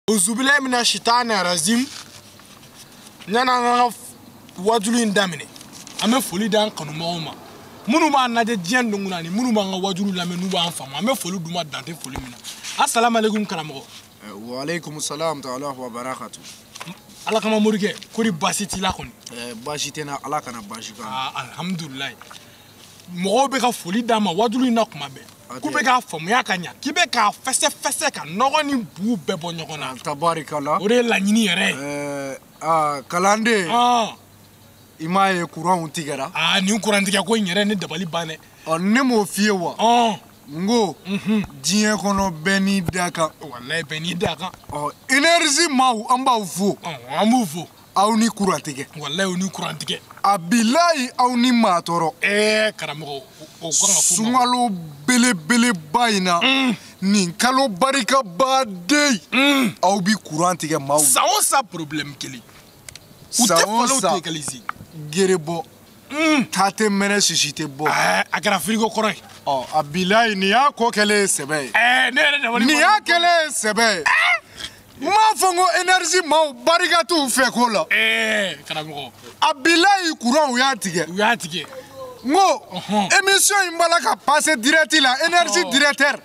Uzubilahi mina shitani rajim. Ɲana an ka wajulu in daminɛ, an bɛ foli d'an kanumɔgɔw ma minnu b'an lajɛ diɲɛ don ani minnu b'an ka wajulu lamɛn n'u b'an faamu. An bɛ foli d'u ma dan tɛ foli min na. Asalamu aleykum karamɔgɔ. Wa aleykum salam ta'ala wa barakatu. Ala kama morikɛ, kori baasi t'i la kɔni? Baasi tɛ n na, Ala kana baasi k'an na. Alhamdulilayi. Mɔgɔw bɛ ka foli d'a ma wajulu in na kuma bɛɛ. K'u bɛ k'a faamuya ka ɲa, k'i bɛ k'a fɛsɛ-fɛsɛ ka nɔgɔ ni bu bɛɛ bɔ ɲɔgɔn na. Tabarikala. O de ye laɲini yɛrɛ ye. Kalanden. I m'a ye kuranw tigɛra. Nin kurantigɛ ko in yɛrɛ ne dabali ban dɛ. Ne m'o f'i ye wa? N ko diɲɛ kɔnɔ bɛɛ n'i da kan. Walayi bɛɛ n'i da kan. Énergie maaw an b'aw fo. An b'u fo. Aw ni kurantigɛ. Walayi aw ni kurantigɛ. A bilayi aw ni maa tɔɔrɔ. Karamɔgɔ o kan ka f'u ma. Sunkalo belebeleba in na. Nin kalo barikaba den. Aw bi kuran tigɛ maaw. San o san problème kelen. U tɛ falen u tɛ égaliser. Gere bɔ. Ta tɛ mɛnɛ sisi tɛ bɔ. A kɛra frigo kɔrɔ ye. A bilayi nin y'a ko kɛlen ye sɛbɛ ye. Ne yɛrɛ dabali. Nin y'a kɛlen ye sɛbɛ ye. N m'a fɔ n ko énergie maaw barika t'u fɛ ko la. Karamɔgɔ. A bilayi kuran u y'a tigɛ. U y'a tigɛ. N ko émission in b'a la ka passer direct la, énergie directeur.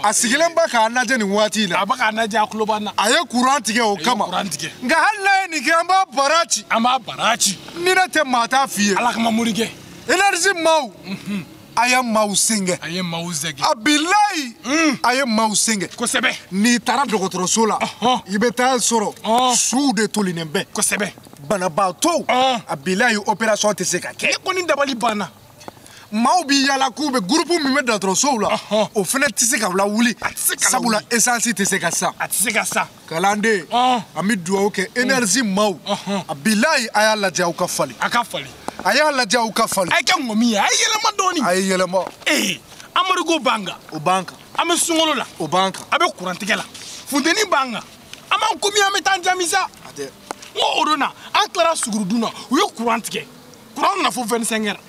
A sigilen b'a k'a lajɛ nin waati in na. A b'a k'a lajɛ a tulo b'an na. A ye kuran tigɛ o kama. A ye kuran tigɛ. Nka hali n'a ye nin kɛ an b'a bara ci. An b'a bara ci. Ni ne tɛ maa t'a f'i ye. Ala kama morikɛ. Énergie maaw. A ye maaw sɛgɛn. A ye maaw sɛgɛn. A bilayi. A ye maaw sɛgɛn. Kosɛbɛ. N'i taara dɔgɔtɔrɔso la. I bɛ taa sɔrɔ. Suw de tolilen bɛ. Kosɛbɛ. Banabaatɔw. A bilayi opération tɛ se ka kɛ. Ne kɔni dabali banna. Maaw bi yala k'u bɛ groupe min bɛ dɔgɔtɔrɔsow la. O fana tɛ se ka lawuli. A tɛ se ka lawuli. Sabula essence tɛ se ka san. A tɛ se ka san. Kalanden. An bɛ dugawu kɛ énergie maaw. A bilayi a y'a lajɛ aw ka falen. A ka falen. A y'a lajɛ aw ka falen. A ye kɛ ŋɔmi ye, a ye yɛlɛma dɔɔni. A ye yɛlɛma. Amadu b'an kan. O b'an kan. An bɛ sunkalo la. O b'an kan. A bɛ kurantigɛ la. Funteni b'an kan. An b'an komi an bɛ taa an jami sa. A tɛ. N ko o don na an tilara sugurudun na u ye kuran tigɛ. Kuran nana fo 25 heures.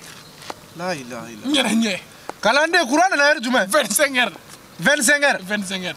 La ilaha illallah. N yɛrɛ ɲɛ. Kalanden kuran nana heure jumɛn? 25 heures. 25 heures. 25 heures.